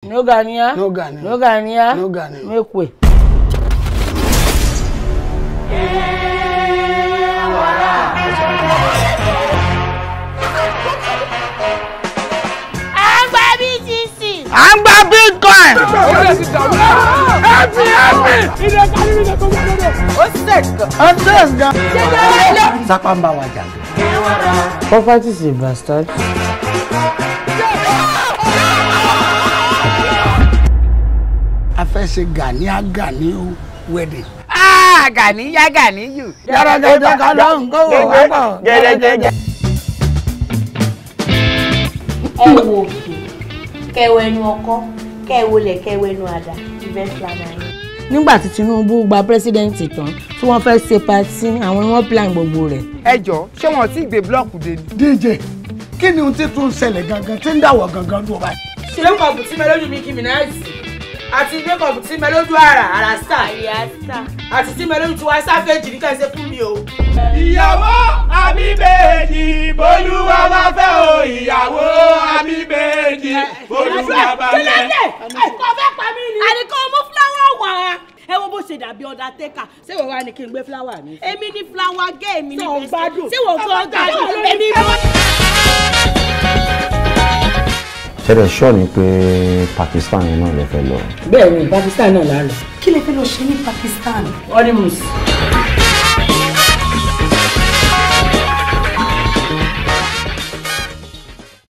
No Ghanaian. No Ghanaian. No Ghanaian. No Ghanaian. Make way. À ń gba BTC. À ń gba Bitcoin. Ó sec. Ó sec gan. Sápá ń bá wa jà. Poverty is a bastard. A fẹ́ ṣe Gani Gani wedding. Ah, Gani ya Gani yù. Gẹ́gẹ́gẹ́ ká lọ́hùn kó wò wá pọ̀. Gẹ́gẹ́gẹ́. Ẹ wo òkè, kẹwọ ẹnu ọkọ, kẹwọ lẹ kẹwọ ẹnu àdá, event planner yín. Nígbà tí Tinubu gba pírẹsidẹ́ǹtì tán tí wọ́n fẹ́ ṣe party, àwọn ni wọ́n plan gbogbo rẹ̀. Ẹ jọ, ṣé wọn ti gbé búlọ́ọ̀kù dé ni? DJ, kí ni ohun tí tún ń ṣẹlẹ̀ gangan tí ń dàwọ̀ gangan dùn báyìí? Ṣé makeup tí mẹ́lódù mi kí mi náà sí? Àti makeup tí mẹ́lódù àrà àrà star. Àti tí mẹ́lódù tiwa sáfẹ́jì ní kẹ́sẹ̀ fún mi o. Ìyàwó àbíbèjì bólúwa bá fẹ́ o, ìyàwó àbíbèjì bólúwa bá fẹ́. Kò fẹ́ pa mí ni. Àní kò mú fúláwà wá. Ẹ wo bó ṣe dàbí undertaker. Ṣé ìwọ wá ní kí n gbé fúláwà mi? Èmi ní fúláwà gé, èmi ní Ṣé o bẹ́sẹ̀. gbádùn? Ṣé wọ́n gbọ́ gbádùn? Èmi ní. Ṣẹlẹ̀ ṣọ́ ni pé Pakistan yẹn náà lè fẹ́ lọ. Bẹ́ẹ̀ni, Pakistan náà là ń lọ. Kí lẹ fẹ́ lọ ṣe ní Pakistan? Honeymoons.